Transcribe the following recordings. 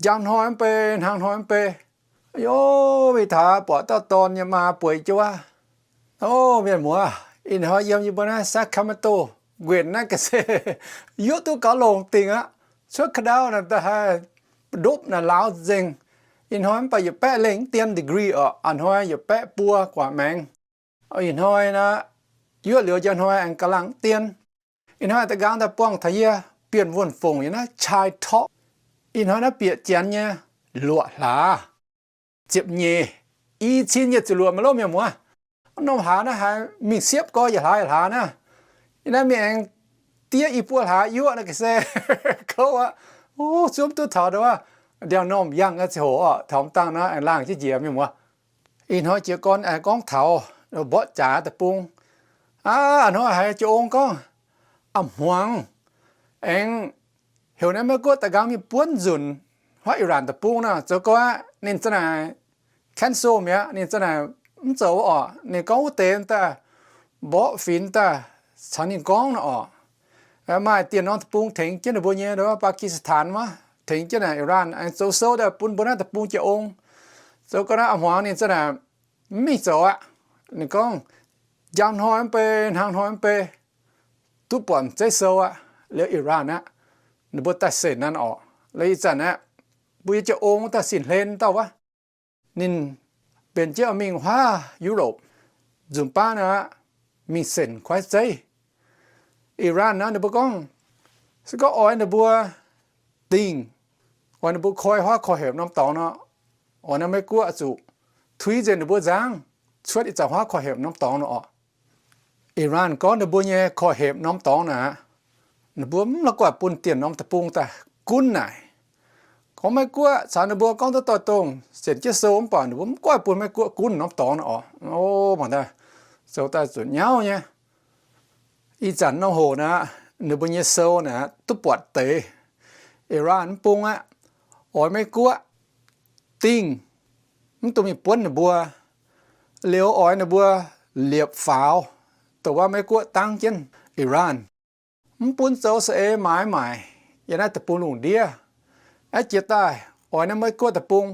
Njang hnoi mv bei, hnangv hnoi mv bei, o, mingh taux buatc dauh dorn nyei maa bueix jienv wuov. O, mienh muoz, ih hnoi yiem yie mbuo naaiv Sacramento nquenc naaiv ga'sie, yuoqv duqv gaux longc dingc aqv. Cuotv ka'ndau naaic da'haiz ndopv naaic lauz nzengc. Ih hnoi mv baac yietc baeqv lengh dien degree oc, a'hnoi yietc baeqv buo gu'nguaaic maengx. Ih hnoi naaiv, yuoqv liuz njang hnoi aengx ga'laangc dien. Ih hnoi da'nqaang daaih buangh taux yie Bienh Wuonh Fongc yiem naaiv Chai Talk. Ih hnoi naaiv bieqc Janx nyei luoqc hlaax ziepc nyeic, i cin yietc ziepc luoqc maiv lov mienh muoz. Norm hlaax naaiv haiz mingh siepv gorx yietc hlaax yietc hlaax naaiv. Ih naaiv mingh aengx diev i buo hlaax yuoqv naaiv ga'sie kouv aqv. Zuov mv duqv taux ndau wuov ndiangx-normh yangh ziangh hoc oc, taux dangh naaiv aengx laangh jienv njiec mienh muoz. Ih hnoi jiez gorn aengx gorngv taux mborqv jaax deic-bung. Aav, hnoi haiz jiex ong gorngv a'hmuangx aengx heuc naaiv Meiv Guoqv da'nqaang mingh buonv nzunc huaav Iran deic-bung nor, zoux gau aqv ninh za'naaic cancel mi'aqv, ninh za'naaic mv zoux oc. Ninh gorngv wuov deix daaih mborqv finx daaih caux ninh gorngv nor oc. Maaih dienh norm deic-bung tengx jienv ninh mbuo nyei, Pakistan wuov tengx jienv naaic Iran aengx zoux sou daaih bun mbuo naaiv deic-bung jiex ong. Zoux gau naaiv a'hmuangx ninh za'naaic mv mingh zoux aqv. Ninh gorngv njang hnoi mv bei, hnangv hnoi mv bei, duqv buatc zeiv sou aqv, liuz Iran aqv, ninh mbuo daaih senc naaiv oc. Liuz ih zanc aqv, mbuo nyei jiex ong daaih sin hlen dauh wuov, ninh benx jienv mingh huaav Europe nzunc baav naaiv aqv, mingh senc kuaaiv zeiv. Iran naaiv ninh mbuo gorngv, se gorngv oix ninh mbuo dingh, oix ninh mbuo koi huaav korv hepc norm dorngx nor, oix naaiv Meiv Guoqv zuqc tui nzengc ninh mbuo nzangv cuotv ih zanc huaav korv hepc norm dorngx nor oc. Iran gorngv ninh mbuo nyei korv hepc norm dorngx naaic, ninh mbuo mv la'guaih bun dienh norm deic-bung daaih gunv naaic. Gorngv Meiv Guoqv caux ninh mbuo gorngv duqv doix-dongh, senc jienv sou mv baac ninh mbuo mv guaih bun Meiv Guoqv gunv norm dorngx nor oc. O, mangc daaih zoux daaih zuqc nyauv nyei. Ih zanc norm hoc naaic, ninh mbuo nyei sou naaic duqv buatc deix. Iran mv bung aqv, oix Meiv Guoqv dingh, mv dungx mingh buonv ninh mbuo, liuz oix ninh mbuo liepc faaux, dongh wuov Meiv Guoqv dangv jienv Iran, mv bun zoux saeng-eix maaiz maaic yiem naaiv deic-bung lungh ndiev. Aeqv, jiex daaih oix naaiv Meiv Guoqv deic-bung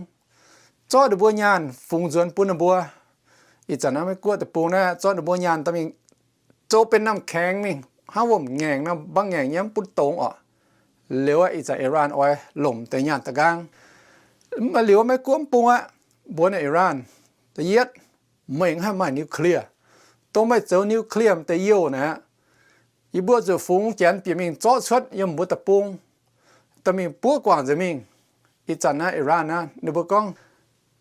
zorqv ninh mbuo nyaanh fungx nzuonx bun ninh mbuo. Ih zanc naaiv Meiv Guoqv deic-bung naaiv zorqv ninh mbuo nyaanh dorh mingh zoux benx naamh kaengx mingh, hnangv wuom ngaengc nor, mbaang ngaengc nyei, mv bun dongz oc. Liuz ih zanc Iran oix lomc deix nyaanh da'nqaang. Liuz Meiv Guoqv mv bung aqv, mbuox naaic Iran, da'yietv, meih mv haih maaih nuclear. Dongh meih zoux nuclear deix youh naaic, yie mbuo zuqc fungx janx bieqc mingh zorqv cuotv yiem mbuo deic-bung, dorh mingh buov guangc nzengc mingh. Ih zanc naaiv Iran naaiv ninh mbuo gorngv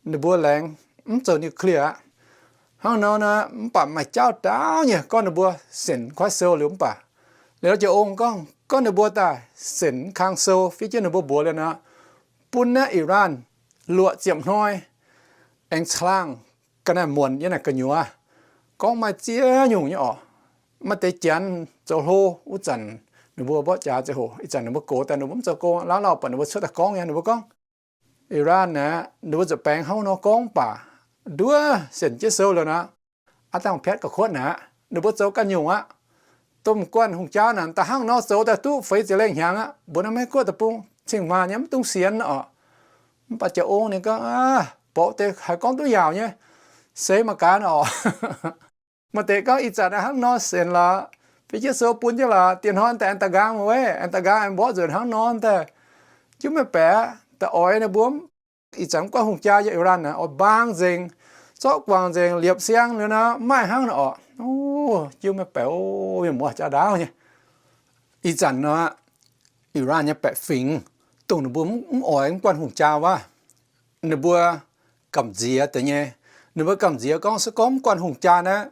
ninh mbuo laengz mv zoux nuclear aqv. Hnangv nor naaiv mv baac maaih jauv ndaauv nyei gorngv ninh mbuo senc kuaaiv sou liuz mv baac, liuz jiex ong gorngv, gorngv ninh mbuo daaih senc mv kang sou fiev jienv ninh mbuo mbuox liuz nor, bun naaiv Iran luoqc ziepc hnoi aengx caangh ga'naaiv muonc yiem naaic gu'nyuoz. Gorngv maaih ziex nyungc nyei oc. Maaih deix janx zoux hlo wuov zanc, ninh mbuo mborqv jaax ziangh hoc, ih zanc ninh mbuo gox daaih ninh mbuo mv zoux gong, lauv lauh baac ninh mbuo cuotv daaih gorngv nyei. Ninh mbuo gorngv, Iran naaic ninh mbuo zuqc baengx hnangv nor gorngv baac, nduov senc jienv sou liuz naaic, aav dangh piatv ga'kuotv naaic, ninh mbuo zoux ganh nyungc aqv. Domh guanh hungh jaa naaic da'hnangv nor zoux daaih duqv feix ziepc lengh hnyangx aqv. Mbuox naaiv Meiv Guoqv deic-bung cing-hmanh nyei, mv dungx sienx oc. Mv baac jiex ong ninh gorngv, aav, borqv deix haih gorngv duqv yaauc nyei, se mangc gaax oc. Maaih deix gorngv, ih zanc hnangv nor senc lorqc, fiev jienv sou bun jienv lorqc, dieh hnoi daaih aengx da'nqaang weic, aengx da'nqaang aengx mborqv nzunc hnangv nor daaih, jiuv maiv baeqc, da'oix ninh mbuo ih zanc mv guaih hungh jaa yiem Iran naaic oix mbaang nzengc, zorqv guangc nzengc, liepc siang liuz nor, mv maaih hnangv nor oc. O, jiuv maiv baeqc, o, mienh muoz, jauv ndaauv nyei. Ih zanc nor, Iran nyei baeqc fingx, dongh ninh mbuo mv oix mv guanh hungh jaa wuov, ninh mbuo gamh nziex deix nyei. Ninh mbuo gamh nziex gorngv se gorngv mv guanh hungh jaa naaiv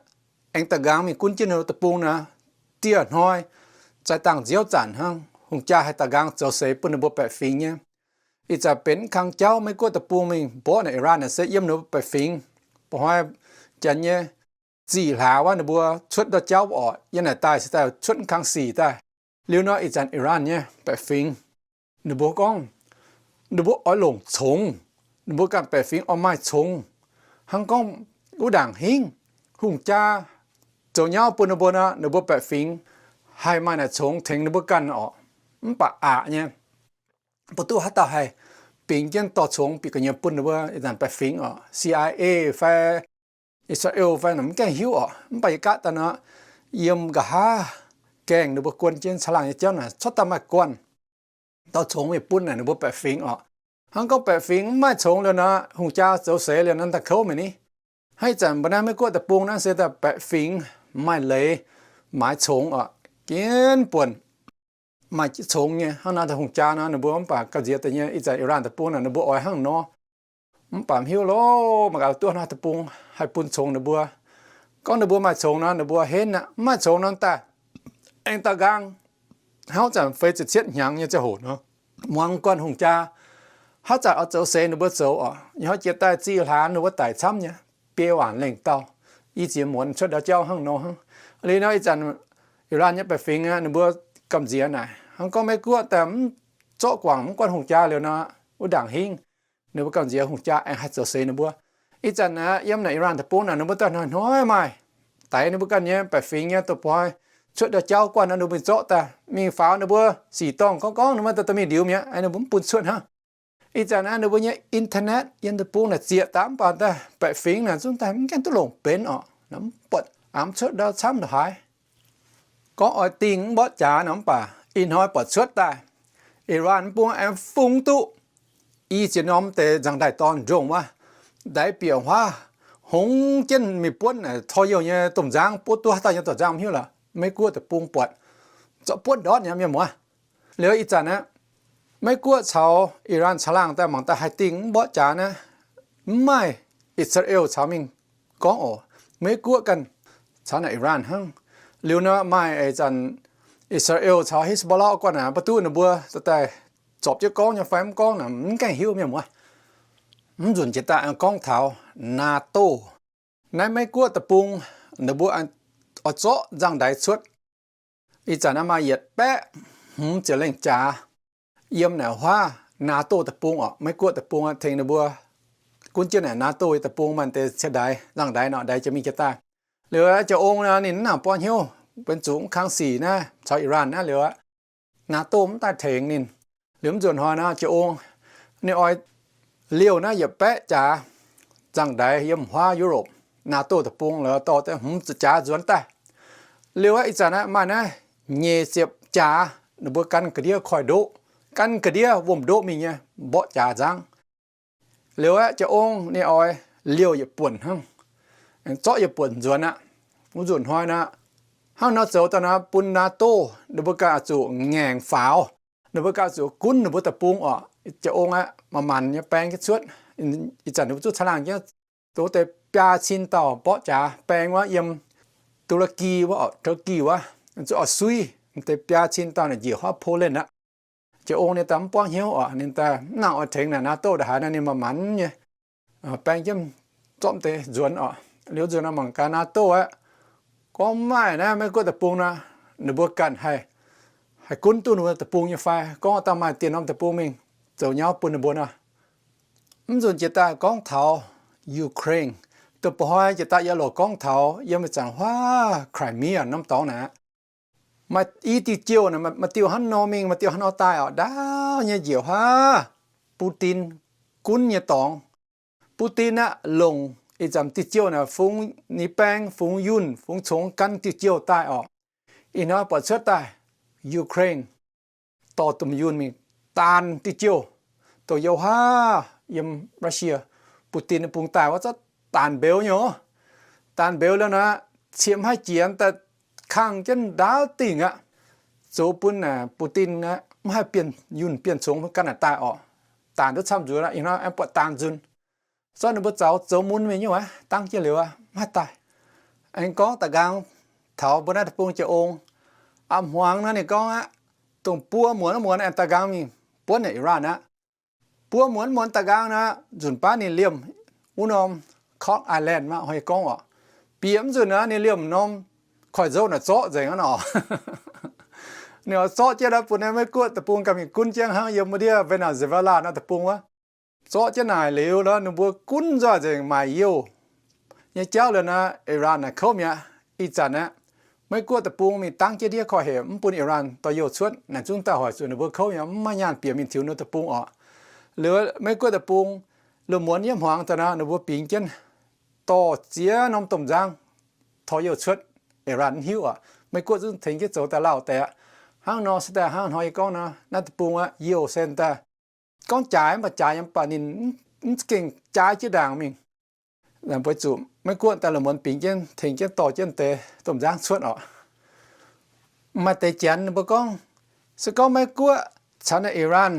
aengx da'nqaang mingh gunv jienv ninh mbuo deic-bung nor, dieh hnoi zaaix dangh nziouv zanc hnangv, hungh jaa haih da'nqaang zoux seix bun ninh mbuo baeqc fingx nyei. Ih zanc benx mv kang jauv, Meiv Guoqv deic-bung mingh mborqv naaic Iran naaic se yiem ninh mbuo baeqc fingx. Mba'hnoi janx nyei ziqc hlaax wuov ninh mbuo cuotv ndortv jauv oc, yiem naaic daaih se daaih cuotv mv kang sic daaih. Liuz nor ih zanc Iran nyei baeqc fingx, ninh mbuo gorngv ninh mbuo oix longc congx, ninh mbuo ganh baeqc fingx oix maaih congx, hnangv gorngv wuov ndaangc hingv hungh jaa zoux nyauv bun ninh mbuo nor, ninh mbuo baeqc fingx haih maaih naaic congx tengx ninh mbuo ganh oc. Mv baac aqc nyei, mbuo duqv haaix dauh haih bingx jienv dorh congx bieqc gu'nyuoz bun ninh mbuo ih zanc baeqc fingx oc. C I A fai Israel fai mv gaengh hiuv oc. Mv baac yie gaatv daaih nor, yiem nqa'haav gaengh ninh mbuo guon jienv caangh laangh nyei jauv naaic cuotv daaih maaih guanh dorh congx mingh bun naaic ninh mbuo baeqc fingx oc. Hnangv gorngv baeqc fingx mv maaih congx liuz nor, hungh jaa zoux seix liuz nor daaih kouv mi'aqv ni. Hnangv ih zanc mbuo naaiv Meiv-Guoqv deic-bung naaiv se daaih baeqc fingx maaih leiz maaiz congx oc, jienv buonc maaih congx nyei. Hnangv nor daaih hungh jaa nor ninh mbuo mv baac gamh nziex deix nyei. Ih zanc Iran deic-bung naaic ninh mbuo oix hnangv nor, mv baac mv hiuv loh, mangc gaax duqv hnangv haaix deic-bung haih bun congx ninh mbuo. Gorngv ninh mbuo maaih congx nor ninh mbuo henv aqv, mv maaih congx nor daaih aengx daaux nqaang. Hnangv zanc feix ziepc cietv hnyangx nyei ziangh hoc nor, muangx guanh hungh jaa haaix zanc oix zoux seix ninh mbuo zoux oc. Ih hnoi jiex daaih zih hlaanx ninh mbuo daic camv nyei, biei waanc lengh dauh, i ziex muonz cuotv ndau jauv hnangv nor hnangv. Liuz nor ih zanc Iran nyei baeqc fingx aqv, ninh mbuo gamh nziex naaic. Hnangv gorngv Meiv-Guoqv daaih mv zorqv guangc mv guanh hungh jaa liuz nor, wuov ndaangc hingv ninh mbuo gamh nziex hungh jaa aengx haih zoux seix ninh mbuo. Ih zanc aqv, yiem naaic Iran deic-bung naaic ninh mbuo daaih hnoi-hnoi maaih daix ninh mbuo ganh nyei baeqc fingx nyei douz-boix cuotv ndau jauv guanh nor, ninh mbuo mingh zorqv daaih mingh faaux ninh mbuo sic dorngh gorngv gorngv ninh mbuo daaih dorh mingh ndiux mi'aqv, ninh mbuo mv bun cuotv hnangv. Ih zanc naaiv ninh mbuo nyei internet yiem deic-bung naaic zieqc daaih mv baac daaih baeqc fingx naaic zungv daaih mv gaengh duqv longc benx oc. Mv buatc, mv cuotv ndau camv ndongc haaix. Gorngv oix dingh mv mborqv jaax nor mv baac ih hnoi buatc cuotv daaih. Iran mv bung aengx fungx duqv i ziex norm deix nzangc-ndaaih dorn ndongc wuov, ndaix bieqc huaav hngongx jienv mingh buonv naaic tor youh nyei domh nzangv, buov duqv haaix dauh nyei domh nzangv mv hiuv lorqc. Meiv-Guoqv deic-bung buatc zorqv buonv ndortv nyei mienh muoz. Liuz ih zanc aqv, Meiv-Guoqv caux Iran caangh laangh daaih mangc daaih haih dingh mv mborqv jaax naaiv, mv maaih I^saa^laa^en caux mingh gorngv oc. Meiv-Guoqv ganh caux naaic Iran hnangv. Liuz nor maaih ih zanc I^saa^laa^en caux Hezbollah guanh naaic, mv baac duqv ninh mbuo daaih zorpc jienv gorngv nyei fai mv gorngv naaic mv gaengh hiuv mienh muoz. Mv nzunc jiex daaih aengx gorngv taux NATO. Naaiv Meiv-Guoqv deic-bung ninh mbuo oix zorqv nzangc-ndaix cuotv. Ih zanc naaiv maaih yietc baeqv hmz ziepc lengh jaax yiem naaic huaav NATO deic-bung oc. Meiv-Guoqv deic-bung tengx ninh mbuo gunv jienv naaic NATO deic-bung maaih deix ciex ndaix, nzangc-ndaix norqc ndaix jiex mingh jiex daaih. Liuz Jiex Ong ninh mv nangc buangv hnyouv, benx zuqc mv kang sic naaiv caux Iran naaiv liuz aqv, NATO mv daaih tengx ninh. Liuz mv nzunc hnoi nor Jiex Ong ninh oix liouh naaiv yietc baeqv jaax nzangc-ndaix yiem huaav Europe, NATO deic-bung lorz dorh deix hmz ziepc jaax nzuonx daaih. Liuz aqv, ih zanc aqv maaih naaiv nyeic ziepc jaax ninh mbuo gan ga'ndiev koiv-ndoqv, gan ga'ndiev wuom-ndoqv mingh nyei mborqv jaax nzangv. Liuz aqv, Jiex Ong ninh oix liouh yietc buonc hnangv, zorqv yietc buonc nzuonx aqv. Mv nzunc hnoi nor, hnangv nor zoux daaih nor bun NATO ninh mbuo ganh oix zuqc ngaengc faaux, ninh mbuo ganh oix zuqc gunv ninh mbuo deic-bung oc. Jiex Ong aqv, manc-manc nyei baeng jienv cuotv. Ih zanc ninh mbuo zuqc caangh laangh jienv zoux deix biaa cin dauh mborqv jaax baeng wuov yiem Turkey wuov oc, Turkey wuov, zuqc oix suiv deix biaa cin dauh naaic njiec huaav Poland aqv. Jiex Ong ninh daaih mv buangv hnyouv oc, ninh daaih mv nangc oix tengx naaic NATO ndongc haaix nor, ninh manc-manc nyei baeng jienv zorqv deix nzuonx oc. Liuz nzunc nor mangc gaax NATO aqv, gorngv maaih naaiv Meiv-Guoqv deic-bung nor, ninh mbuo ganh haih, haih gunv duqv ninh mbuo deic-bung nyei fai, gorngv dauh maaih dien norm deic-bung mingh zoux nyauv bun ninh mbuo nor. Mv nzunc jiex daaih gorngv taux Ukraine. Dongh ba'hnoi jiex daaih yaac loc gorngv taux yiem ih zanc huaav Crimea norm dorngx naaic aqv. Maaih i diuh jouh naaic, maaih diuh hnangv nor mingh, maaih diuh hnangv nor daaih oc, ndaauv nyei njiec huaav Putin gunv nyei dorngx. Putin aqv, longc ih zanc diuh jouh naaic fungx ni baeng, fungx yunh, fungx congx gan diuh jouh daaih oc. Ih hnoi buatc cuotv daaih Ukraine dorh domh yunh mingh daanh diuh jouh, dongh youh huaav yiem Russia, Putin bung daaih wuov, zorqv daanh mbeux nyei oc. Daanh mbeux liuz naaic, ciex maiv haih jiex daaih kangh jienv ndaauv dingc aqv, zoux bun naaic Putin aqv mv haih bienh yunh bienh congx gan naaic daaih oc. Daanh duqv camv nzuonx aqv, ih hnoi aengx buatc daanh nzunc. Zorqv ninh mbuo zaux zoux mun mingh nyei wuov, dangv jienv liuz aqv mv haih daaih. Aengx gorngv da'nqaang taux mbuo naaiv deic-bung Jiex Ong, a'hmuangx nor ninh gorngv aqv, dongh buo muonz muonz aengx da'nqaang mingh buonv naaic Iran aqv. Buo muonz muonz da'nqaang nor, nzunc baav ninh liemh wuov norm Kok Island maiv hnoi gorngv oc. Bieqc mv nzunc nor ninh liemh norm koiv-nzou naaic zorqv nzengc aqv nor. Ninh oix zorqv jienv naaiv bun naaiv Meiv-Guoqv deic-bung ganh mingh gunv jienv hnangv yiem wuov ndiev Venezuela naaiv deic-bung wuov. Zorqv jienv naaic liuz nor, ninh mbuo gunv nzoih nzengc maaic youh nyei jauv liuz nor, Iran naaic kouv mi'aqv. Ih zanc aqv, Meiv-Guoqv deic-bung mingh dangv jienv ndiev korv-hemx mv bun Iran dorh youh cuotv naaic, zungv daaih hoic zuqc ninh mbuo kouv mi'aqv, mv maaih nyaanh bieqc mingh tiux ninh deic-bung oc. Liuz Meiv-Guoqv deic-bung, loz-muonz yiem hmuangx daaih nor, ninh mbuo bingx jienv dorh ziex norm domh nzangv tor youh cuotv. Iran mv hiuv oc. Meiv-Guoqv zungv tengx jienv zoux daaih lauh deix aqv. Hnangv nor se daaih hnangv hnoi yie gorngv nor, naaiv deic-bung aqv, youh se daaih gorngv jaaix mv baac jaaix yaac mv baac ninh mv gengh jaaix jienv ndaangc mingh. Weic zuqc Meiv-Guoqv daaih loz-muonz bingx jienv tengx jienv dorh jienv deix domh nzangv cuotv oc. Maaih deix janx ninh mbuo gorngv, se gorngv Meiv-Guoqv caux naaiv Iran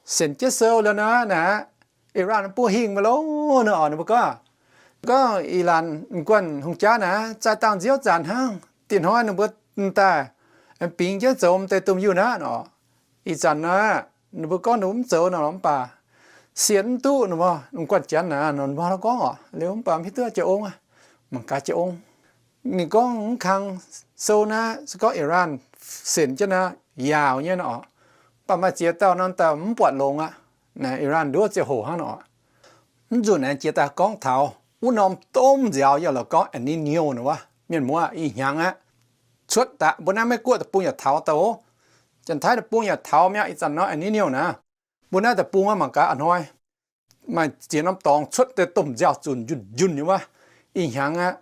senc jienv sou liuz nor, naaiv Iran buov hingh maiv longx nor oc. Ninh mbuo gorngv, gorngv Iran m'guanh hungh jaav naaiv zaih dangh nziouv zanc hnangv. Dieh hnoi ninh mbuo daaih bingx jienv zoux m'deix domh yunh aqv nor. Ih zanc nor, ninh mbuo gorngv ninh mbuo mv zoux nor mv baac sienx mv duqv ninh mbuo, m'guanh janx naaiv nor, ninh mbuo gorngv oc. Liuz mv baac mv hiuv duqv jaa-ong aqv, mangc gaax jaa-ong. Ninh gorngv mv kang sou naaiv se gorngv Iran senc jienv naaiv yaauc nyei nor oc. Mv baac maaih ziex dauh nor daaih mv buatc longx aqv. Naaiv Iran nduov ziangh hoc hnangv nor oc. Mv nzunc aengx jiex daaih gorngv taux wuov norm domh nziaaux yaac lorz gorngv El Niño nor wuov, mienh muoz, ih hnyangx aqv. Cuotv daaih mbuo naaiv Meiv-Guoqv deic-bung yaac taux daaih oc. Janx-Taiv deic-bung yaac taux mi'aqv. Ih zanc nor El Niño naaiv, mbuo naaiv deic-bung aqv, mangc gaax a'hnoi maaih ziex norm dorngx cuotv deix domh nziaaux zunc njunh njunh nyei wuov. Ih hnyangx aqv,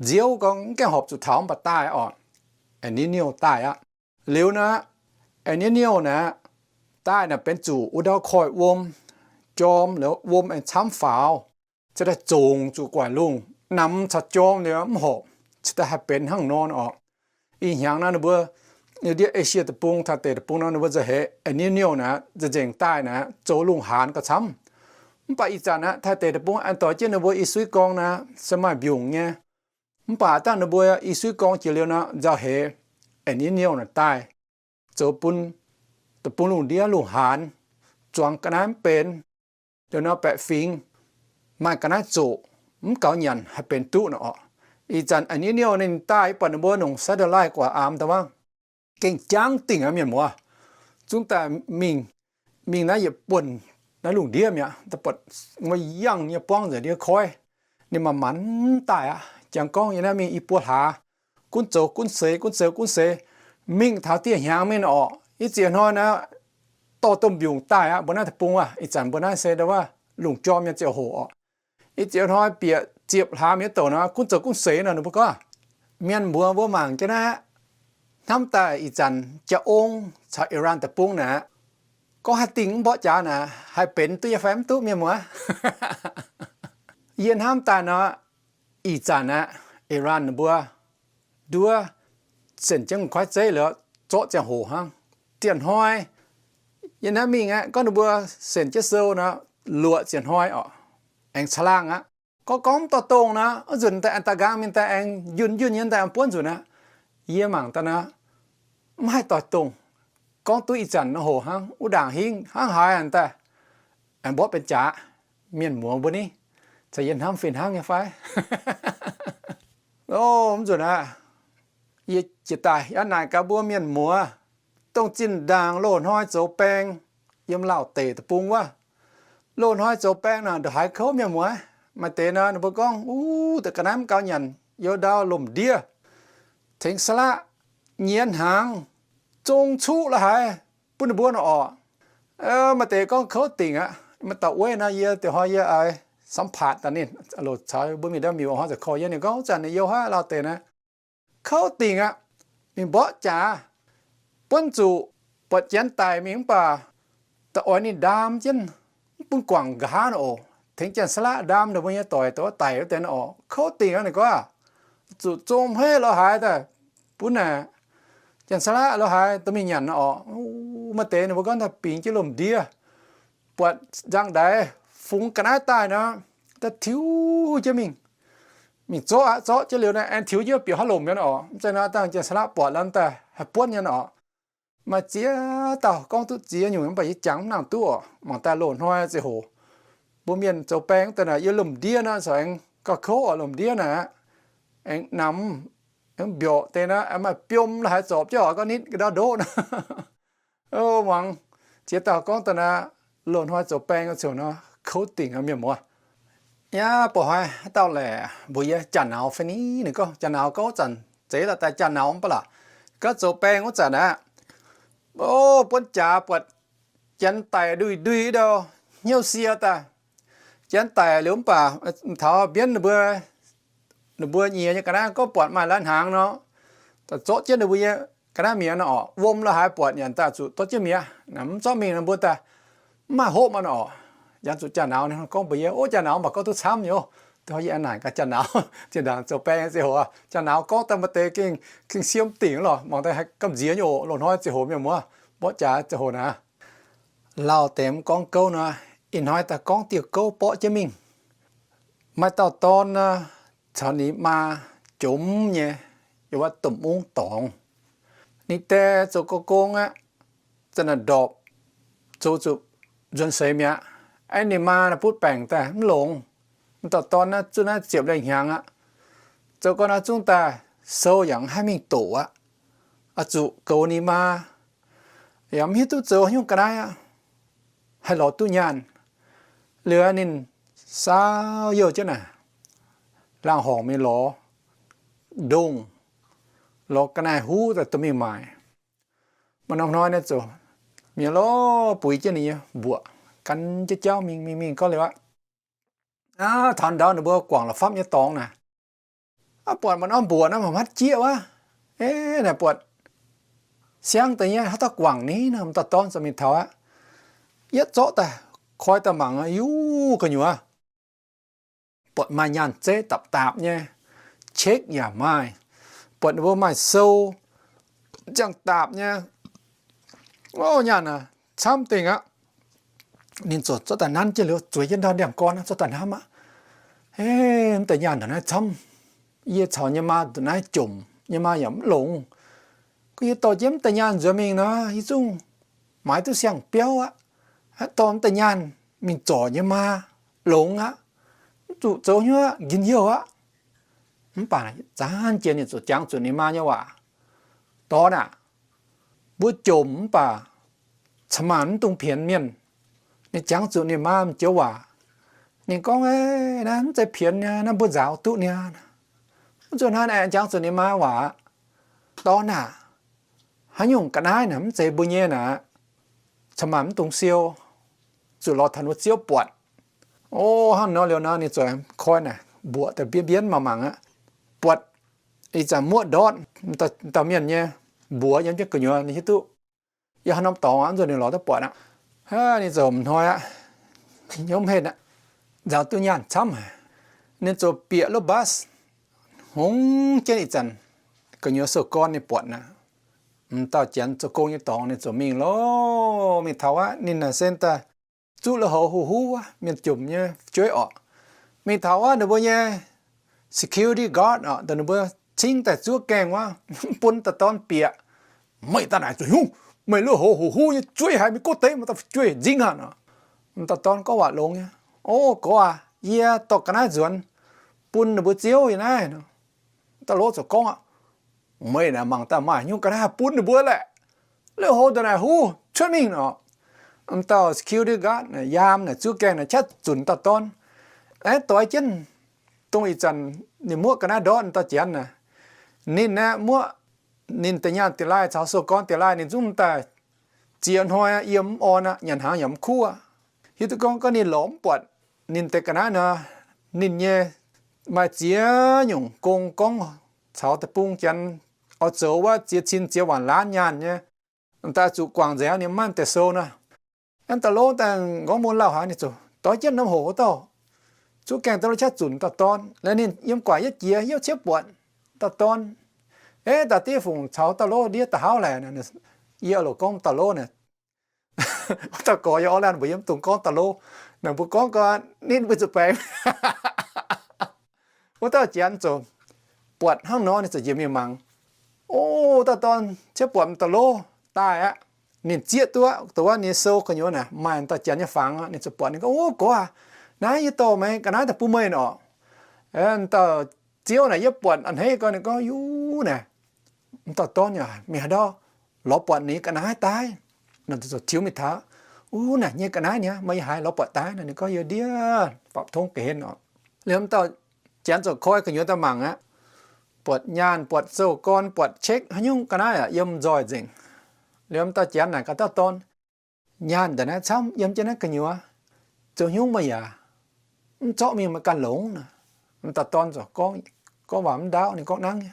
nziouv gorngv mv gaengh horpc zuqc taux mv baac daaih oc. El Niño daaih aqv. Liuz naaiv, El Niño naaiv daaih naaic benx zuqc wuov ndau koiv wuom, jorm liuz wuom aengx camv faaux, cingx daaih zongc zuqc gu'nguaaic lungh, namx caux jorm liuz mv horpc, cingx daaih haih benx hnangv nor oc. Ih hnyangx naaiv ninh mbuo ndiev Esie deic-bung, Taiv deic-bung nor ninh mbuo nzauh heix El Niño naaiv nzengc daaih naaiv zoux lungh haanz gauh camv. Mv baac ih zanc naaiv Taiv deic-bung aengx doix jienv ninh mbuo i suiv gorng naaiv se maaih mbiungc nyei. Mv baac dangh ninh mbuo i suiv gorng jiex liuz nor nzauh heix El Niño naaiv daaih, zoux bun deic-bung lungh ndiev lungh haanz, zuangx ga'naaiv mv benx. Liuz nor baeqc fingx maaih ga'naaiv zoqc, mv gaux nyanc haih benx duqv nor oc. Ih zanc El Niño ninh daaih, yie buatc ninh mbuo nongc satellite gu'nguaaic aamx daaih mangc, gengh jangv dingc aqv mienh muoz. Zungv daaih mingh, mingh naaiv yietc buonc naaiv lungh ndiev mi'aqv, daaih buatc wuov yangh nyei buangv nzengc ndiev koiv. Ninh manc-manc daaih aqv. Jangx gorngv yie naaiv mingh i buo hlaax, gunv zoux gunv seix, gunv zoux gunv seix, mingh taux dieh hnyangx mingh oc. Ih ziex hnoi naaiv dorh domh mbiungc daaih aqv. Mbuo naaiv deic-bung aav, ih zanc mbuo naaiv se ndau wuov lungh jorm nyei ziangh hoc oc. Ih ziex hnoi bieqc ziepc hlaax mingh douc nor, gunv zoux gunv seix nor, ninh mbuo gorngv, mienh mbuox mbuo mangc jienv aqv. Hnamv daaih ih zanc jaa-ong caux Iran deic-bung naaiv, gorngv haih dingh mv mborqv jaax naaiv, haih benx duqv nyei fai mv duqv, mienh muoz? Yie hnamv daaih nor, ih zanc aqv, Iran ninh mbuo nduov senc jienv kuaaiv zeiv liuz, zorqv ziangh hoc hnangv. Dieh hnoi yie naaiv mingh aqv, gorngv ninh mbuo senc jienv sou nor, luoqc ziepc hnoi oc, aengx caangh laangh aqv. Gorngv gorngv mv dorh dongh nor, wuov nzunc daaih aengx daaih nqaang mingh daaih aengx njunh njunh nyei daaih aengx buonv nzunc aqv. Yie mangc daaih nor, mv haih doix dongh. Gorngv duqv ih zanc nor hoc hnangv, wuov ndaangc hingv hnangv haaix daaih aengx mborqv benx jaax. Mienh muoz mbuo ni, caux yie hnamv fih hnangv nyei fai? O, mv nzunc aqv, yie jiex daaih yaac naaic gaax mbuo mienh muoz, dongh zinh ndaangc loz-hnoi zoux baeng yiem Laauv deic deic-bung wuov, loz-hnoi zoux baeng naaic ndongc haaix kouv, mienh muoz? Maaih deix nor ninh mbuo gorngv, uv, da'ga'naaiv mv gaux nyanc, youz ndau lomc ndiev, tengx saalaqv nyie hnaangx, zong cuqv la'haaix bun ninh mbuo nor orqc. Maaih deix gorngv kouv dingc aqv. Maaih dauh wuov nor, yie dieh hnoi yie oix สัมภาษณ์ daaih ninh, loz caux mbuo mingh ndau miuc hnoi ziouc korv yie, ninh gorngv wuov zanc ninh youh haiv Laauv deic naaiv, kouv dingc aqv. Mingh mborqv jaax, buonv zuqc buatc janx daic mingh mv baac da'oix ninh ndaam jienv, mv bun guangc nqa'haav nor oc. Tengx janx-saalaqv ndaam ninh mbuo nyei doic, da'oix daic wuov deix nor orqc. Kouv dingc aqv ninh gorngv. Zuqc zong hmeiv la'haaix daaih bun naaic janx-saalaqv la'haaix dorh mingh nyanc nor orqc. Maaih deix ninh mbuo gorngv daaih bingx jienv lomc ndiev, buatc nzang ndaix fungx ga'naaiv daaih nor, daaih tiux jienv mingh, mingh zorqv aqv. Zorqv jienv liuz naaiv aengx tiux jienv bieqc haaix lomc nyei nor orqc. Mv zeiz nor dangh janx-saalaqv buatc lorqc daaih haih buonv nyei nor orqc. Maaih ziex dauh gorngv duqv ziex nyungc, mv baac yie jangx mv nangc duqv oc. Mangc daaih loz-hnoi ziangh hoc mbuo mienh zoux baeng wuov deix naaic, yiem lomc ndiev naaiv corc aengx gauh kouv oc. Lomc ndiev naaic aengx namx, aengx mbiorqc deix naaiv, maaih biom la'haaix zorpc jienv oc, gorngv nitv ga'ndauv ndoqv nor. O, muangx ziex dauh gorngv daaih naaiv, loz-hnoi zoux baeng ziouc nor kouv dingc aqv, mienh muoz. Yaac ba'hnoi haaix dauh laaic mbuox yie jaa-nauz fai ni? Ninh gorngv jaa-nauz, gorngv wuov zanc zeiz la'daaih jaa-nauz mv baac laac, gorngv zoux baeng wuov zanc aqv. O, buonv jaax buatc janx daic ndui-ndui ndau, hnyouv sie daaih. Janx daic liuz mv baac taux mbienv ninh mbuo, ninh mbuo nyiex nyei ga'naaiv gorngv buatc maaih lai-hnaangx nor, daaih zorqv jienv ninh mbuo nyei ga'naaiv mi'aqv nor orqc. Wuom la'haaix buatc nyanc daaih zuqc dorh jienv mi'aqv. Mv zorqv mingh ninh mbuo daaih mv maaih hopv aqv nor orqc. Yangh zuqc jaa-nauz gorngv mbuox yie, ov, jaa-nauz mv baac gorngv duqv camv nyei. Yie naaic gaax jaa-nauz, zinh ndaangc zoux baeng ziangh hoc, jaa-nauz gorngv daaih maaih deix gengh siemv dingc lorqc, mangc daaih haih gamh nziex nyei oc. Loz-hnoi ziangh hoc mienh muoz mborqv jaax ziangh hoc naaic. Lauh deix mv gorngv gouv nor, ih hnoi daaih gorngv diuh gouv borqv jienv mingh. Maaih dauh dorn nor, caux ninh maa jomc nyei, yiem wuov domh mungv dorngx. Ninh die zoux gong-gong aqv, za'naaic ndorpc, zoux zuqc nzuonx seix mi'aqv. Aeqv, ninh maa naaic butv baengc daaih mv longx. M'dauh dorn naaiv zuqc naaiv ziepc lengh hnyangx aqv. Zoux gau naaiv zungv daaih sou yaac mv haih mingh doqc aqv. Oix zuqc goux ninh maa, yaac mv hiuv duqv zoux haaix nyungc ga'naaiv aqv, haih lorz duqv nyaanh. Liuz ninh saau youh jienv naaic, laangh horngc mingh lorz ndongh, lorz ga'naaiv huv daaih dorh mingh maaic. Maaih norm hnoi naaiv zoux mienh lorz buix jienv ninh nyei mbuoqc, gan jienv jauv mingh mingh mingh gorngv liuz aqv. Aav, taux ndau ninh mbuo guangc la'fapv nyei dorngx naaic, aav, buatc maaih norm mbuoqc naaiv mangc hmatv jieqv wuov. Aav, naaic buatc siang deix nyei, haaix dauh guangc ni nor? M'dauh dorn ziouc mingh taux aqv. Yietv zorqv daaih koi daaih mangc, yuv gu'nyuoz buatc maaih nyaanh zeiv dapc dapc nyei, check yaac maaih, buatc ninh mbuo maaih sou ziangh dapc nyei. Ov, nyaanh aac, camv dingc aqv. Ninh ziouc zorqv daaih nanv jienv liuz zueiz jienv ndau ndiangx-gorn zorqv daaih hnamv aqv. Aav, mv deix nyaanh ndongc naaiv camv. Yie caux nyei maa ndongc naaiv jomc, nyei maa yaac mv longx. Gorngv yie dorh jienv mv deix nyaanh nzuonx mingh nor, yie zungv maaiz duqv siang-biauv aqv. Dorh mv deix nyaanh mingh zorc nyei maa longx aqv. Mv zuqc zoux hnyouv aqv, njien-youh aqv. Mv baac zanc jiex ninh ziouc jangx zuqc ninh maa nyei waac, dorn aac, mbuo jomc mv baac ca'maanc mv dungx pienx mienh. Ninh jangx zuqc ninh maa m'joux waac. Ninh gorngv, naaiv mv zeiz pienx niaa, naaiv mbuo nzaaux duqv niaa. Mv zuqc naaiv aengx jangx zuqc ninh maa waac, dorn aac, haaix nyungc ga'naaiv naaic mv zeiz mbuo nyei naaic, ca'maanc mv dungx siou, zuqc lorz taux wuov ziouv buatc. O, hnangv nor liuz nor ninh ziouc koi naaic mbuoqc daaih mbienv mbienv mangc mangc aqv. Buatc ih zanc muoqv ndortv, dauh mienh nyei mbuox yiem jienv gu'nyuoz ninh hiuv duqv yiem haaix norm dorngx aqv, mv zuqc ninh lorz duqv buatc aqv. Aav, ninh ziouc m'hnoi aqv, hnyouv mv henh aqv, nzaaux duqv nyaanh camv haic. Ninh ziouc bieqc lov bus hngongx jienv ih zanc gu'nyuoz sou gorn ninh buatc naaic. M'dauh janx zoux gong nyei dorngx ninh ziouc mingh loh. Mingh taux aqv, ninh naaic se daaih zuqv lui-houx huv-huv wuov, mienh jomc nyei fu'jueiv orqc. Mingh taux wuov ninh mbuo nyei security guard orqc, dongh ninh mbuo cingv daaih zuov gaengh wuov, bun dauh dorn bieqc. Meih daaih naaic zuqc hnyouv, meih lui-houx huv-huv nyei zueiz haic, mingh gorngv deix maaih dauh fu'jueiv nzingv aqv nor. Dauh dorn gorngv waac longx nyei. O, gorx aac, yie dorh ga'naaiv nzuonx bun ninh mbuo ziouv yiem naaiv. Dauh lov ziouc gorngv aqv, meih naaic mangc daaih maaih haaix nyungc ga'naaiv haih bun ninh mbuo laeh? Lui-houx ndongc naaic huv, cuotv mingh orqc. M'dauh security guard, yaam naaic zuov gaengh naaic qaqv zunc dauh dorn. Aeqv, doix jienv dongh ih zanc ninh muoqv ga'naaiv ndortv dauh janx naaic. Ninh aeqv, muoqv ninh deix nyaanh dingh laai caux sou gorn dingh laai ninh zungv daaih ziex hnoi yiem mv orn aqv, nyanc hnaangx yaac mv kuv aqv. Hiuv duqv gorngv, gorngv ninh lorz mv buatc ninh deix ga'naaiv nor, ninh nyei maaih ziex nyungc gong gorngv caux deic-bung janx oix zoux wuov ziex cin ziex waanc laanv nyaanh nyei, daaih zuqc guangc nzengc ninh maiv deix sou nor. Aav, dauh lov daaih nqorngv mun lauh haic, ninh ziouc doix jienv norm hoc wuov dauh zuov gaengh daaih lov qaqv zunc dauh dorn. Laeh ninh yiem guaax yietv jiex, yietv ciepv buatc dauh dorn. Aav, daaih diev fungc caux dauh lov ndiev da'hauv laeh. Yie loc gorngv dauh lov naaic, wuov dauh gorx yie orv laanh mbuo yiem dungx gorngv dauh lov. Naaic mbuo gorngv gau, ninh mbuo zuqc baengx. Wuov dauh janx ziouc buatc hnangv nor, ninh ziouc njiec mingh mangc. O, dauh dorn ciepv buatc m'dauh lov daaih aqv. Ninh zieqv duqv, dongh wuov ninh sou gu'nyuoz naaic maaih m'dauh janx nyei fangx. Ninh ziouc buatc, ninh gorngv, O, gorx aac, naaiv yie dorh meih ga'naaiv daaih bun meih orqc. M'dauh ziouv naaic yietv buatc a'hneiv gau, ninh gorngv, Yuv naaic, m'dauh dorn yaac mingh haaix ndau lorz buatc ninh ga'naaiv daaih? Ziouc tiux mingh taux, Uv, naaic nyei ga'naaiv niaa, meih yiem haaix lorz buatc daaih? Ninh gorngv, Yie ndiev fapv tongv ga'hlen orqc. Liuz m'dauh janx ziouc koi gu'nyuoz daaih mangc aqv. Buatc nyaanh, buatc sou gorn, buatc check, haaix nyungc ga'naaiv yaac yiem nzoih nzengc. Liuz m'dauh janx naaic gaax dauh dorn, nyaanh daaih naaiv camv yiem jienv naaiv gu'nyuoz, zoux hnyungv meih yaac mv zorqv mingh meih ganh longx nor. M'dauh dorn ziouc gorngv, gorngv waac mv ndaauv, ninh gorngv, Nangv nyei.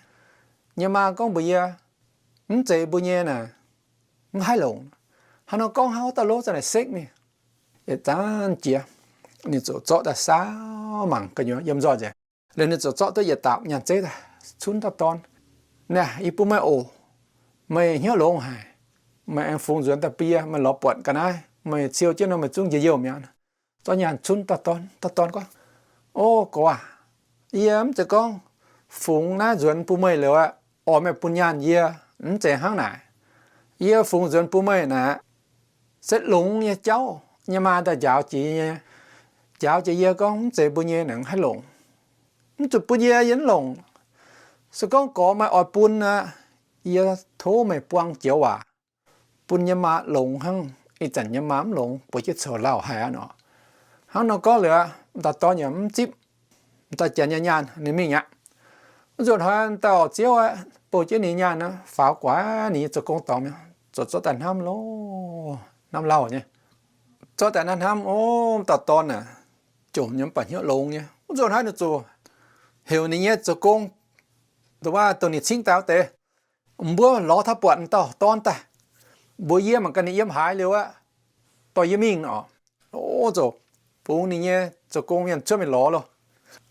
Yie maa gorngv mbuox yie, mv zeiz mbuo nyei naaic, mv haih longc. Hnangv nor gorngv hnangv, wuov dauh lov za'naaic sekv mingh. Yietc zanc jiex, ninh ziouc zorqv daaih saauv mangc gu'nyuoz yiem nzoih nzengc. Liuz ninh ziouc zorqv duqv yietc daapc nyaanh zeiv daaih cunv dauh dorn. Naaic, yie bun meih oc. Meih hnyouv longx haic. Meih aengx fungx nzuonx daaih bun yie, meih lorz buatc ga'naaiv, meih ciou jienv nor meih zungv njien-youh mi'aqv. Zorqv nyaanh cunv dauh dorn. Dauh dorn gorngv, O gorx aac, yie mv zeiz gorngv fungx naaiv nzuonx bun meih liuz aqv, oix meih bun nyaanh yie, mv zeiz hnangv naaic. Yie fungx nzuonx bun meih naaic, se longx nyei jauv nyei maa daaih njaaux jiex nyei. Njaaux jiex yie gorngv mv zeiz mbuo nyei naaic, haih longc. Mv zuqc bun yie, yie mv longc. Se gorngv gorx meih oix bun aqv, yie tov meih buang joux waac bun yie maa longx hnangv. Ih zanc yie maa mv longx, bueix jienv coux lauh haic aqv nor. Hnangv nor gorngv liuz, dauh dorn yaac mv zipv dauh janx nyei nyaanh, ninh mingh aqv. Wuov nzunc hnoi dauh ziouv aqv, bouh jienv ninh nyaanh aqv, faaux gu'nguaaic ninh nyei zoux gong dorngx mi'aqv, ziouc zorqv daaih hnamv loh, hnamv lauh nyei. Zorqv daaih hnamv hnamv, O, dauh dorn aac, jomc nyei mv baac hnyouv longx nyei. Wuov nzunc hnoi ninh ziouc heuc ninh nyei zoux gong, dongh wuov dongh ninh cingv daaih wuov deix, Mbuo lorz taux buatc m'dauh dorn daaih, mbuox yie mangc gaax ninh yiem haaix liuz aqv, dorh yie mingh oc. O, ziouc bungx ninh nyei zoux gong mienh cuotv mingh lorz loh.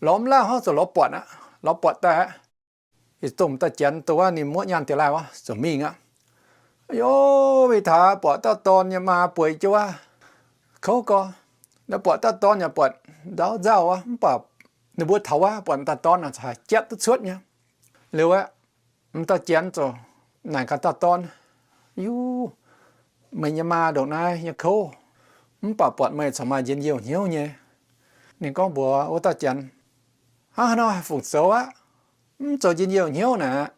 Lorz mv lauh hnangv, ziouc lorz buatc aqv. Lorz buatc daaih aqv, yietc dongh dauh janx dongh wuov ninh muoqv nyaanh diex laaih wuov ziouc mingh aqv. Ov, mingh taux buatc dauh dorn nyei maa bueix jienv wuov kouv gorx. Naaiv buatc dauh dorn yaac buatc ndau nzauh wuov, mv baac ninh mbuo taux wuov buatc dauh dorn naaic haiz jatv duqv cuotv nyei. Liuz aqv, m'dauh janx ziouc naaic gaax dauh dorn, Yuv, meih nyei maa ndongc naaiv nyei kouv, mv baac buatc meih corc maaih njien-youh hnyouv nyei. Ninh gorngv mbuox wuov dauh janx, Hnangv haaix nor haih fungc zoux aqv? Mv zoux njien-youh hnyouv naaic,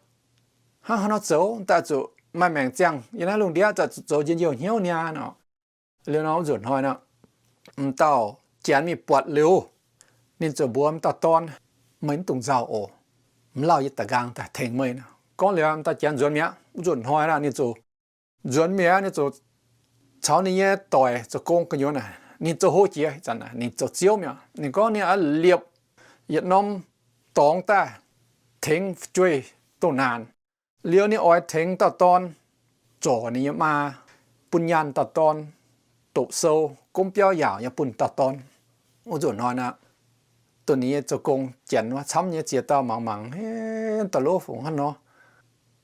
hnangv haaix nor zoux daaih zuqc maaih maengc ziangh yiem naaiv lungh ndiev daaih zuqc zoux njien-youh hnyouv niaa nor? Liuz nor wuov nzunc hnoi nor, m'dauh janx mingh buatc liuz, ninh ziouc mbuox m'dauh dorn, Meih mv dungx nzauh oc. Mv lauh yie da'nqaang daaih tengx meih. Gorngv liuz m'dauh janx nzuonx mi'aqv. Wuov nzunc hnoi nor ninh ziouc nzuonx mi'aqv, ninh ziouc caux ninh nyei doic zoux gong gu'nyuoz naaic, ninh zoux hlo jiex zanc naaic ninh zoux ziouv mi'aqv. Ninh gorngv ninh oix liepc yietc norm dorngx daaih tengx fu'jueiv dongh naanc. Liuz ninh oix tengx dauh dorn zorc ninh nyei maa, bun nyaanh dauh dorn, doqc sou, gomv biauv yaauc nyei bun dauh dorn. Wuov nzunc hnoi nor, dongh ninh nyei zoux gong janx wuov camv nyei ziex dauh mangc mangc, Heh, dauh lov fungc hnangv nor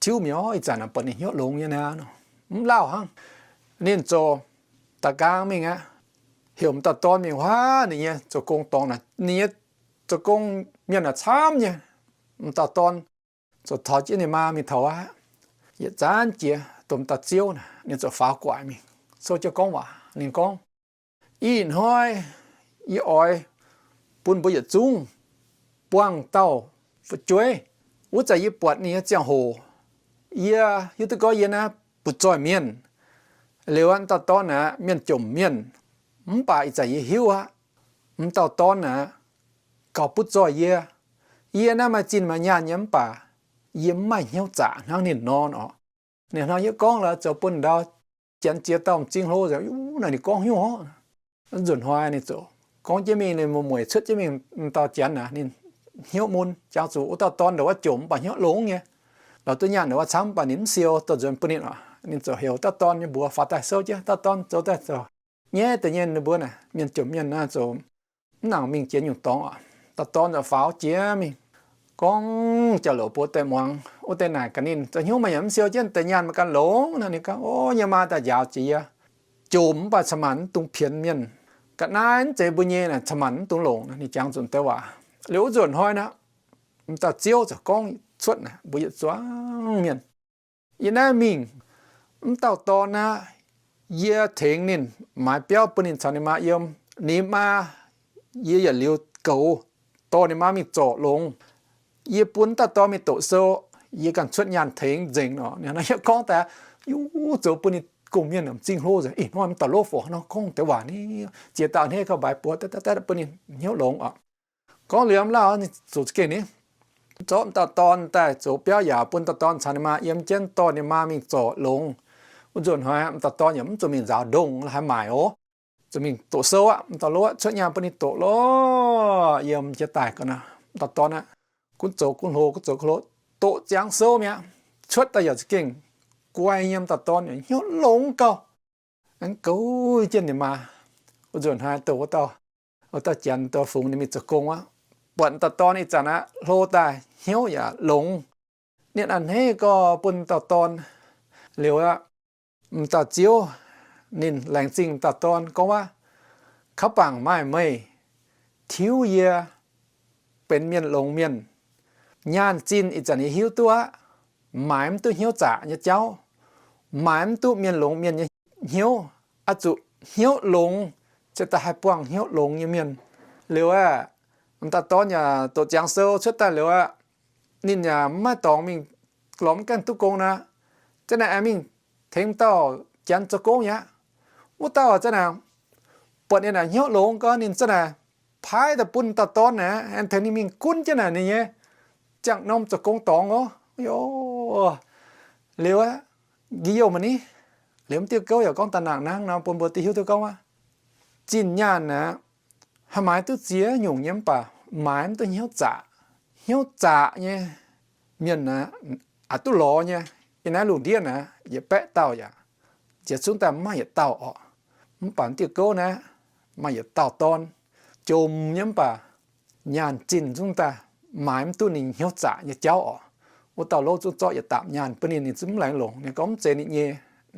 tiuv mi'aqv. Ih zanc naaic buatc ninh hnyouv longx nyei naaic, mv lauh hnangv. Ninh ziouc da'nqaang mingh aqv, heuc m'dauh dorn mingh huaav ninh nyei zoux gong dorngx naaic. Ninh nyei zoux gong mienh naaic camv nyei. M'dauh dorn ziouc taux jienv ninh maa mingh taux aqv. Yietc zanc jiex dongh m'dauh ziouv naaic, ninh ziouc faaux gu'nguaaic mingh, souv jienv gorngv waac. Ninh gorngv, Ih hnoi yie oix bun mbuo yietc zungv buangh dauh fu'jueiv. Wuov zanc yie buatc ninh nyei ziangh hoc, yie hiuv duqv gorngv yie naaiv butv-zoih mienh. Liuz aqv, dauh dorn aac, mienh jomc mienh, mv baac ih zanc yie hiuv aqv, m'dauh dorn aac, gauh butv-zoih yie. Yie naaiv maaih zinh maaih nyaanh nyei mv baac yie mv maaih hnyouv zaqc hnangv ninh nor oc. Ninh hnangv yie gorngv lorqc, zoux bun ndau janx ziex dauh m'zing hlo nzengc. Naaic ninh gorngv hnyouv orqc. Nzunc hnoi ninh ziouc gorngv jienv mingh, ninh mueic cuotv jienv mingh m'dauh janx aac, ninh hnyouv mun, jangx zuqc wuov dauh dorn ndongc wuov jomc mv baac hnyouv longx nyei. Lorz duqv nyaanh ndongc wuov camv mv baac ninh mv siou, dorh nzuonx bun ninh oc. Ninh ziouc heuc dauh dorn nyei mbuox faaux daaih souv jienv, dauh dorn zoux daaih zoux nyei deix nyei ninh mbuo naaic, mienh jomc mienh naaic ziouc mv nangc mingh jiex nyungc dorngx oc. Dauh dorn ziouc faaux jiex mingh, gorngv jauv-louc bun wuov deix muangx. Wuov deix naaic gaax ninh, Zoux hnyouv meih yaac mv siou jienv deix nyaanh meih ganh longx nor? Ninh gorngv, Ov, yie maa daaih njaaux jiex yie, jomc mv baac cin-maanc mv dungx pienx mienh. Ga'naaiv mv zeiz mbuo nyei naaic, cin-maanc mv dungx longc nor. Ninh jangx nzunc deix waac liuz, wuov nzunc hnoi naaic, m'dauh ziouv ziouc gorngv cuotv naaic mbuo yietc zungv mienh, Yie naaiv mingh, mv dauh dorn aqv, yie tengx ninh maaiz biauv bun ninh caux ninh maa yiem. Ninh maa yie yietc liuz goux, dorh ninh maa mingh zorc longx. Yie bun dauh dorn mingh doqc sou, yie ganh cuotv nyaanh tengx nzengc oc. Ninh hnangv yie gorngv daaih, yie zoux bun ninh gong-mienh m'zing hlo nzengc. Ih hnoi m'dauh lov fongc hnangv nor gorngv deix waac ni, ziex dauh hneiv gauh mbaix buoz daaih, daaih bun ninh hnyouv longx oc. Gorngv liuz mv lauh, ninh ziouc za'gengh ni, zorqv m'dauh dorn daaih zoux biauv yaauc bun dauh dorn caux ninh maa yiem jienv, dorh ninh maa mingh zorc longx. Wuov nzunc hnoi m'dauh dorn yaac mv zuqc mingh nzaaux ndongh la'haaix maaic oc. Zuqc mingh doqc sou aqv. M'dauh louh cuotv nyaanh bun ninh doqc lorqc, yiem jiex daaih ga'naaiv m'dauh dorn aqv, gunv zoux gunv hlo, gunv zoux gunv hlo, doqc ziangx sou mi'aqv. Cuotv daaih yaac za'gengh guai nyei, m'dauh dorn yaac hnyouv longx gauh. Aengx goux jienv ninh maa. Wuov nzunc hnoi doqc wuov dauh, wuov dauh janx doqc fungx ninh mingh zoux gong aqv. Buatc m'dauh dorn ih zanc aqv, hlo daaih hnyouv yaac longx. Ninh a'hneiv gau bun m'dauh dorn. Liuz aqv, m'dauh ziouv ninh laengz zingh m'dauh dorn gorngv wuov, Kaux bangc maaih meih tiuv yie benx mienh longx mienh. Nyaanh zinh ih zanc yie hiuv duqv aqv, maaiz mv duqv hnyouv zaqc nyei jauv, maaiz mv duqv mienh longx mienh nyei hnyouv, oix zuqc hnyouv longx, se da'haih buangh hnyouv longx nyei mienh. Liuz aqv, m'dauh dorn yaac doqc ziangx sou cuotv daaih liuz aqv, ninh yaac mv maaih dorngx mingh lorz mv gaengh duqv gong nor, zanc naaiv aengx mingh tengx dauh janx zoux gong aqv. Wuov dauh zanc naaiv buatc ninh naaic hnyouv longx gau, ninh zanc naaic paaiv daaih bun dauh dorn aqv, aengx tengx ninh mingh gunv jienv naaic ninh nyei ziangh norm zoux gong dorngx oc. Liuz aqv, nqi youh maah ni, liuz m'diuh gouv yaac gorngv da'nangc nangv nor bun mbuo duqv hiuv duqv gorngv aqv, zinh nyaanh aqv, haih maaiz duqv ziex nyungc nyei mv baac maaiz mv duqv hnyouv zaqc. Hnyouv zaqc nyei mienh aqv, aqc duqv lorz nyei. Yiem naaiv lungh ndiev naaiv yietc baeqv dauh yaac nziex zungv daaih mv maaih yietc dauh orqc. Mv baac m'diuh gouv naaiv maaih yietc dauh dorn, jomc nyei mv baac nyaanh zinh zungv daaih maaiz mv duqv ninh hnyouv zaqc nyei jauv orqc. Wuov dauh louh zungv zorqv yietc daapc nyaanh bun ninh, ninh zungv mv laengz longc. Ninh gorngv mv zeiz ninh nyei,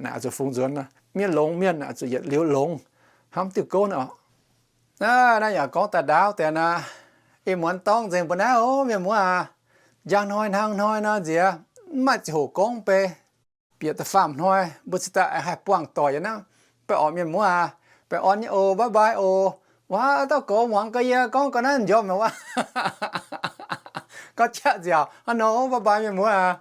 naaic oix zuqc fungx nzuonx nor. Mienh longx mienh oix zuqc yietc liuz longx, hnangv m'diuh gouv naaiv orqc. Naaiv yaac gorngv daaih ndaauv deix naaiv, ih muonz dorngv nzengc mbuo naaiv oc, mienh muoz aac. Njang hnoi hnangv hnoi nor nziex mv maaih ziangh hoc gorngv beiv, bieqc da'faam hnoi mbuo cingx daaih haih buangh doic yiem naaiv. Baengh orn mienh muoz aac, baengh orn nyei oc, bye bye oc. Waac dauh gox muangx ga'yie gorngv ga'naaiv njormh mi'aqv. Gorngv qaqv nziaauc hnangv nor, bye bye mienh muoz aac.